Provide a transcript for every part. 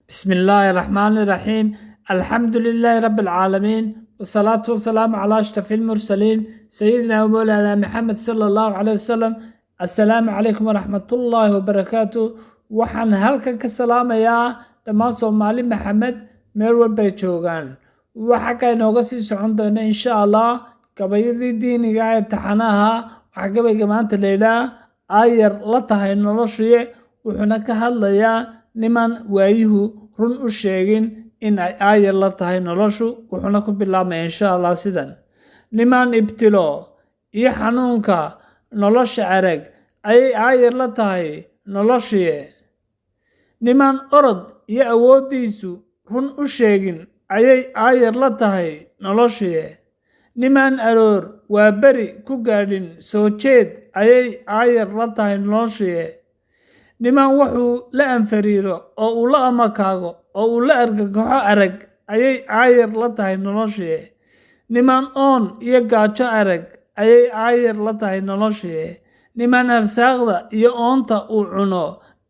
بسم الله الرحمن الرحيم، الحمد لله رب العالمين، والصلاة والسلام على أشرف المرسلين، سيدنا ومولانا محمد صلى الله عليه وسلم. السلام عليكم ورحمة الله وبركاته. Waxaan halkan ka salaamayaa dhammaan Soomaali Maxamed meel walbay joogaan. Waxa ka inooga sii socon doona, insha Allah, gabayadii diiniga ee taxanaha. Waxaa gabayga maanta la yidhaah "Aayar la tahay noloshuye", wuxuuna ka hadlayaa niman waayuhu run u sheegin in ay aayar la tahay noloshu. Wuxuuna ku bilaabmaya, insha Allah, sidan: Niman ibtilo iyo xanuunka nolosha arag ayay aayar la tahay noloshiye. Niman orod iyo awooddiisu run u sheegin ayay aayar la tahay noloshiye. Niman aroor waa beri ku gaadhin soo jeed ayay aayar la tahay noloshiye. Niman wuxuu la anfariiro oo uu la amakaago oo uu la argagaxo arag ayay aayar la tahay noloshiye. Niman oon iyo gaajo arag ayay aayar la tahay noloshiye. Niman arsaaqda iyo oonta uu cuno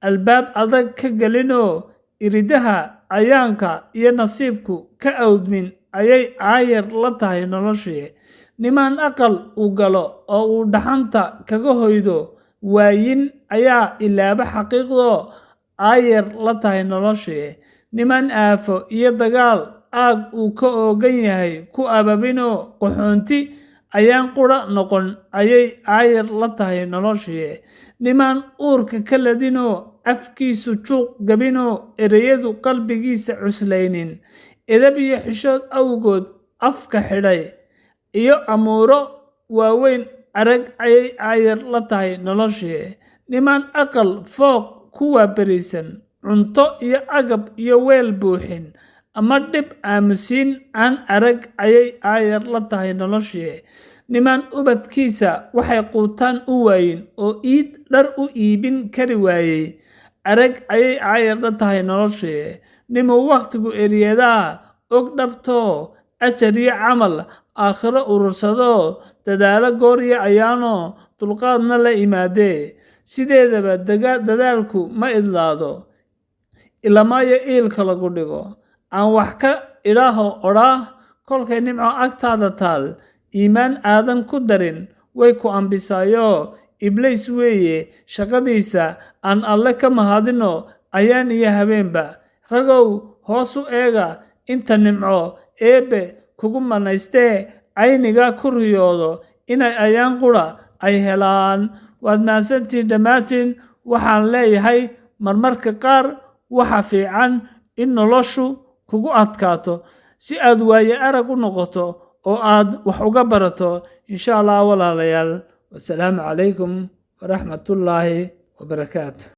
albaab adag ka gelinoo iridaha ayaanka iyo nasiibku ka awdmin ayay aayar la tahay noloshiye. Niman aqal uu galo oo uu dhaxanta kaga hoydo waayin ayaa ilaaba xaqiiqdoo aayar la tahay noloshiye. Niman aafo iyo dagaal aag uu ka oogan yahay ku ababinoo qaxoonti ayaan qura noqon ayay aayar la tahay noloshiye. Niman uurka ka ladinoo afkiisu juuq gabinoo ereyadu qalbigiisa cuslaynin, edab iyo xishood awgood afka xidhay iyo amuuro waaweyn arag ayay aayar la tahay noloshiye. Niman aqal fooq ku waaberisan, cunto iyo agab iyo weel buuxin ama dhib aamusiin aan arag ayay aayar la tahay noloshii. Niman ubadkiisa waxay quutaan u waayin oo iid dhar u iibin kari waayey arag ayay aayar la tahay noloshii. Nimuu wakhtigu eryadaa og dhabtoo ajar iyo camal aakhiro urursadoo dadaalo goor iyo ayaanoo dulqaadna la imaadee. Sideedaba dadaalku ma idlaado ilamaayo iilka lagu dhigo. Aan wax ka idhaaho odhaah: kolkay nimco agtaada taal, iimaan aadan ku darin, way ku ambisaayoo ibliis weeye shaqadiisa. Aan Alle ka mahadino ayaan iyo habeenba. Ragow, hoos u eega inta nimco Eebbe kugu manaystee ayniga ku riyoodo inay ayaan qura ay helaan. Waad mahadsantihiin dhammaantiin. Waxaan leeyahay, marmarka qaar waxa fiican in noloshu kugu adkaato si aad waaye arag u noqoto oo aad wax uga barato, insha Allah. Walaalayaal, wasalaamu calaykum waraxmatullaahi wabarakaatu.